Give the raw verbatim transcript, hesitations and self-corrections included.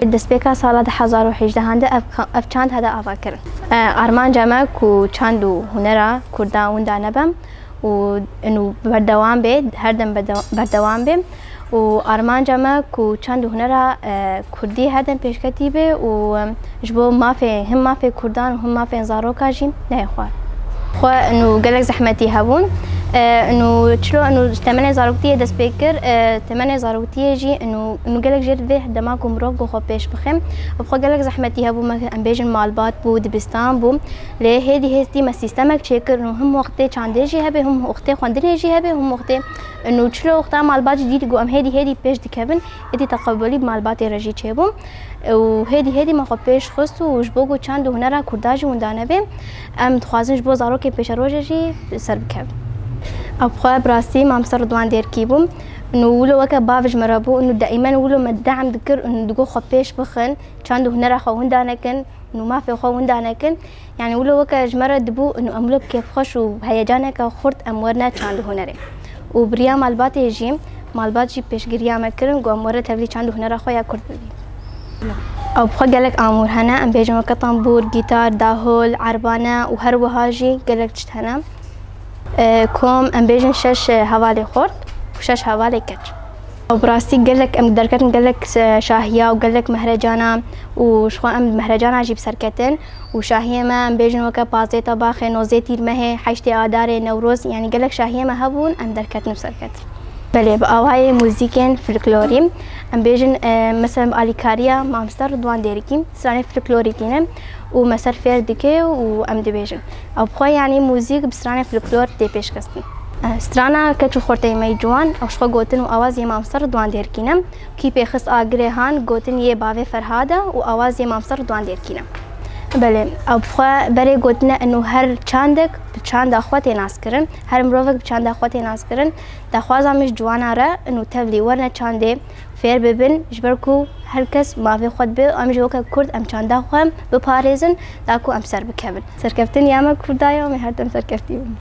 Destpêka sala du hezar û hejdehan de ev ka-, ev çand hate avakirin. E, armanca me ku çand û hunera kurda winda nebe û û berdewam bê, her dem berde-, berdewam bê û armanca me ku çand û hunera, e, kurdî her dem pêşketî be û, e, ji bo mafê, him mafê kurdan û him mafên zaroka jî neyê xwar. Xwe û gelek zehmetî hebûn. E, û çilo û temenê zaroktiyê dest pê kir, e, temenê zaroktiyê jî û, û gelek jê divê dema ku mirov ku xwe pêş bixin. Bi xwe gelek zehmetî hebû, me em bêjin malbat bû, dibistan bû. Lê hêdî hêdî me sîstemek çêkir û him wextê çandê jî hebe, him wextê xwendinê jî hebe, him wextê û çilo wexta malbat jî dît ku em hêdî hêdî pêş dikevin, êdî teqebulî bi malbatê re jî çêbû. Û hêdî hêdî me xwe pêş xist û ji bo ku çand û hunera kurda jî winda nebe, em dixwazin ji bo zarokên pêşerojê jî ser bikevin. Ev xwe bi rastî Mamster Ridwan Dêrkî bû. Û wilo weke bav ji me re bû û deîmen wilo me dehm dikir û digot xwe pêş bixin, çand û hunera xwe winda nekin û mafê xwe winda nekin. Yani wilo weke ji me re dibû û em wilo bi kêfxweş û heyecaneke xurt em werine çand û hunerê. Û bi riya malbatê jî, malbat jî pêşgiriya me kirin ku em were tevlî çand û hunera xwe ya kurd bibîn. Ew bi xwe gelek amûr hene, em bêjin weke tembûr, gîtar, dahol, erbane û her wiha jî gelek tişt hene. E, kom em bêjin şeş, e, hevalê xort û şeş hevalê keç. Ew bi rastî gelek em derketin gelek, e, şahiya û gelek mehrecana û ji xwe em mehrecana jî bi ser ketin û şahiyê me em bêjin weke pazdehê Tebaxê, nozdehê Tîrmehê, heştê Adarê, Newroz, yani gelek şahiyê me hebûn, em derketin bi ser ketin. Belê, bi awayê muzîkên folklorî em bêjin, e, mesela bi alîkariya Mamster Ridwan Dêrikî stranê folklorî tîne û me ser fêr dike û em dibêjin. Ew bi xwe, yani muzîk bi stranê folklor tê pêşxistin. E, strana Keç û Xorteyê me yî ciwan, ew ji xwe gotin û awaz yê Mamster Ridwan Dêrikî ne. Kî pê xist agirê han, gotin yê bavê Ferhad e û awaz yê Mamster Ridwan Dêrkî ne. Belê, ew bi xwe berê gotine û her çandek bi çanda xwe tê naskirin, her mirovek bi çanda xwe tê naskirin. Daxwaza min ji ciwana re û tevlî werine çandê fêr bibin, ji ber ku her kes mavê xwe dibe, em jî weke kurd em çanda xwe biparêzin, da ku em ser bikevin. Serkeftin ya me kurda ye, em ê her dem serkeftî bin.